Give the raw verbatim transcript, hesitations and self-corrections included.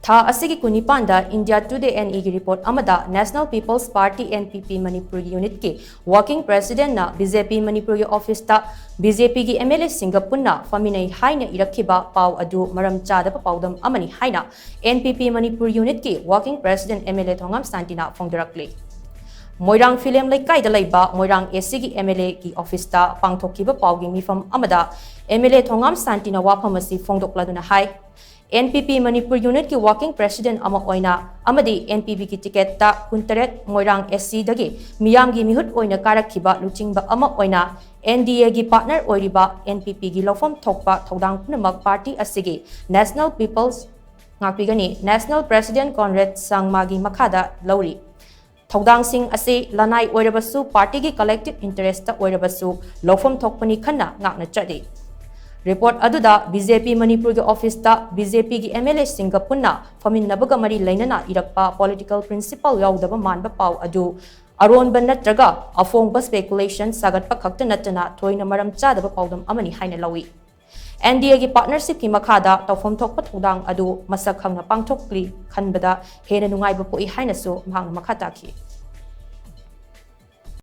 ꯊꯥ ꯑꯁꯤꯒꯤ ꯀꯨꯟꯅꯤꯄꯥꯟꯗ India Today NE ꯒꯤ report ꯑꯃꯗ National People's Party NPP Manipur unit ꯀꯤ working president ꯅ BJP ꯃꯅꯤꯄꯨꯔꯒꯤ office ꯇ BJP ꯒꯤ MLA ꯁꯤꯡꯒ ꯄꯨꯟꯅ ꯐꯝꯃꯤꯟꯅꯩ ꯍꯥꯏꯅ ꯏꯔꯛꯈꯤꯕ ꯄꯥꯎ ꯑꯗꯨ ꯃꯔꯝ ꯆꯥꯗꯕ ꯄꯥꯎꯗꯝ ꯑꯃꯅꯤ ꯍꯥꯏꯅ NPP ꯃꯅꯤꯄꯨꯔ unit ꯀꯤ working president MLA ꯊꯣꯉꯥꯝ ꯁꯥꯟꯇꯤꯅ ꯐꯣꯡꯗꯣꯔꯛꯂꯤ꯫ ꯃꯣꯏꯔꯥꯡ ꯐꯤꯂꯦꯝ ꯂꯩꯀꯥꯏꯗ ꯂꯩꯕ ꯃꯣꯏꯔꯥꯡ AC ꯒꯤ MLA ꯒꯤ office ꯇ ꯄꯥꯡꯊꯣꯛꯈꯤꯕ ꯄꯥꯎꯒꯤ ꯃꯤꯐꯝ ꯑꯃꯗ MLA ꯊꯣꯉꯥꯝ ꯁꯥꯟꯇꯤꯅ ꯋꯥꯐꯝ ꯑꯁꯤ ꯐꯣꯡꯗꯣꯛꯂꯗꯨꯅ ꯍꯥꯏ, NPP ꯃꯅꯤꯄꯨꯔ unit ꯀꯤ working president ꯑꯃ ꯑꯣꯏꯅ ꯑꯃꯗꯤ NPP ꯒꯤ ticket ꯇ ꯀꯨꯟꯇꯔꯦꯠ ꯃꯣꯏꯔꯥꯡ AC ꯗꯒꯤ ꯃꯤꯌꯥꯝꯒꯤ ꯃꯤꯍꯨꯠ ꯑꯣꯏꯅ ꯀꯥꯔꯛꯈꯤꯕ ꯂꯨꯆꯤꯡꯕ ꯑꯃ ꯑꯣꯏꯅ NDA ꯒꯤ partner ꯑꯣꯏꯔꯤꯕ NPP ꯒꯤ ꯂꯧꯐꯝ ꯊꯣꯛꯄ ꯊꯧꯗꯥꯡ ꯄꯨꯝꯅꯃꯛ party ꯑꯁꯤꯒꯤ National People's ꯉꯥꯛꯄꯤꯒꯅꯤ꯫ National President Conrad ꯁꯥꯡꯃꯥꯒꯤ ꯃꯈꯥꯗ ꯂꯧꯔꯤ꯫ ꯊꯧꯗꯥꯡꯁꯤꯡ ꯑꯁꯤ ꯂꯅꯥꯏ ꯑꯣꯏꯔꯕꯁꯨ, party ꯒꯤ collective interest ꯇ ꯑꯣꯏꯔꯕꯁꯨ ꯂꯧꯐꯝ ꯊꯣꯛꯄꯅꯤ ꯈꯟꯅ ꯉꯥꯛꯅ ꯆꯠꯂꯤ꯫ Report ꯑꯗꯨꯗ BJP ꯃꯅꯤꯄꯨꯔꯒꯤ office ꯇ BJP ꯒꯤ MLA ꯁꯤꯡꯒ ꯄꯨꯟꯅ ꯐꯝꯃꯤꯟꯅꯕꯒ ꯃꯔꯤ ꯂꯩꯅꯅ ꯏꯔꯛꯄ political principle ꯌꯥꯎꯗꯕ ꯃꯥꯟꯕ ꯄꯥꯎ ꯑꯗꯨ ꯑꯔꯣꯟꯕ ꯅꯠꯇ꯭ꯔꯒ ꯑꯐꯣꯡꯕ speculation ꯁꯥꯒꯠꯄ ꯈꯛꯇ ꯅꯠꯇꯅ ꯊꯣꯏꯅ ꯃꯔꯝ ꯆꯥꯗꯕ ꯄꯥꯎꯗꯝ ꯑꯃꯅꯤ ꯍꯥꯏꯅ ꯂꯧꯏ꯫ NDA ꯒꯤ partnership ꯀꯤ ꯃꯈꯥꯗ ꯇꯧꯐꯝ ꯊꯣꯛꯄ ꯊꯧꯗꯥꯡ ꯑꯗꯨ ꯃꯁꯛ ꯈꯪꯅ ꯄꯥꯡꯊꯣꯛꯂꯤ ꯈꯟꯕꯗ ꯍꯦꯟꯅ ꯅꯨꯡꯉꯥꯏꯕ ꯄꯣꯛꯏ ꯍꯥꯏꯅꯁꯨ ꯃꯍꯥꯛꯅ ꯃꯈꯥ ꯇꯥꯈꯤ꯫